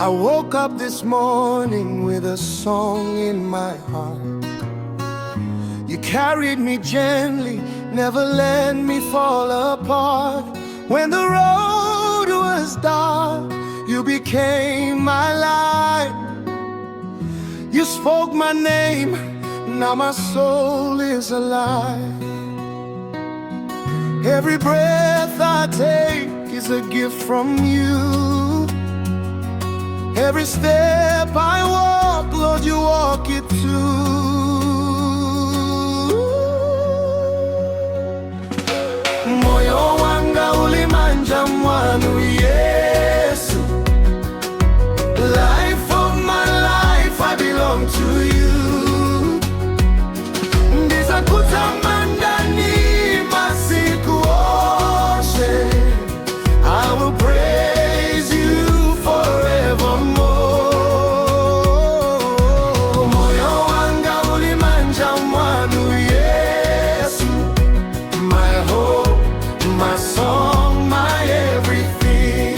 I woke up this morning with a song in my heart. You carried me gently, never let me fall apart. When the road was dark, you became my light. You spoke my name, now my soul is alive. Every breath I take is a gift from you. Every step I walk, Lord, you walk it too. Moyo wanga uli manja mwanu, Yesu. Life of my life, I belong to you. Ndizakutamandani masiku onse. I will praise you forevermore. Moyo wanga uli manja mwanu, Yesu. My hope, my song, my everything.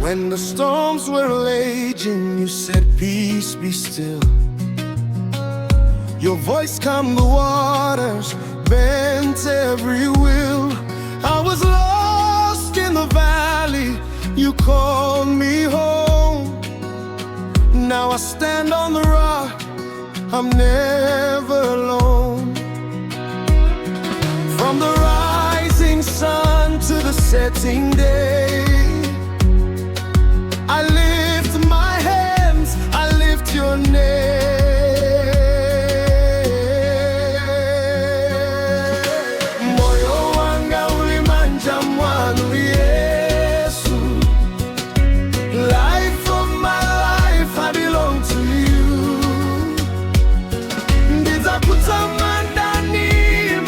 When the storms were raging, you said, "Peace, be still." Your voice calmed the waters, bent every will. I was lost in the valley, you called me home. Now I stand on the rock, I'm never alone. From the rising sun to the setting day, I lift my hands, I lift your name. Moyo wanga uli manja mwanu, Yesu. Life of my life, I belong to you. Ndizakutamandani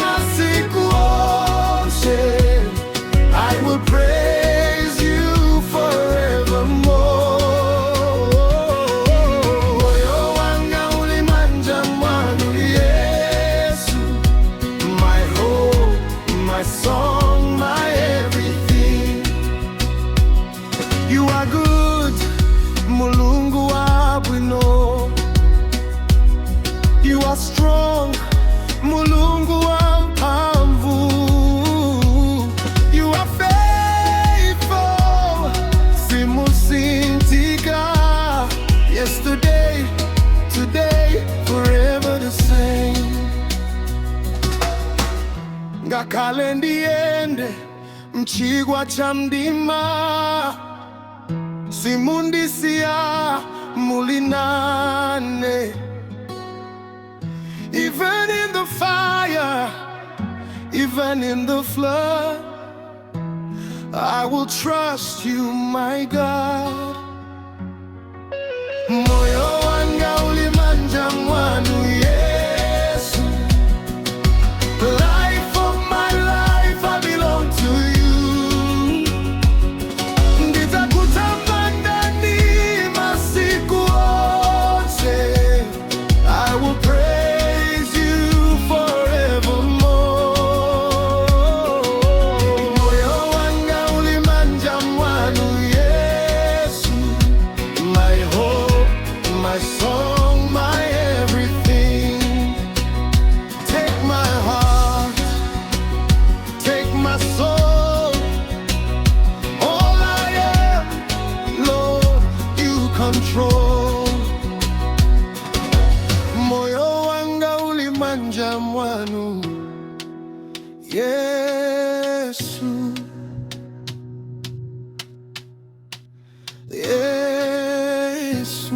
masiku onse. I will praise you forevermore. Moyo wanga uli manja mwanu, Yesu. My hope, my song, my everything. You are good, Mulungu wabwino. You are strong, Mulungu wamphamvu. You are faithful, simusinthika. Yesterday, today, forever the same. Ngakhale ndiyende mchigwa cha mdima, simundisiya, muli nane. Even in the fire, even in the flood, I will trust you, my God. Moyo wanga uli manja mwanu, Yesu. Life of my life, I belong to you. Ndizakutamandani masiku onse. I will praise you forevermore. Moyo wanga uli manja mwanu, Yesu. My hope, my song, my everything. Take my heart, take my soul. All I am, Lord, you control. Moyo wanga uli manja mwanu, Yesu. Yesu.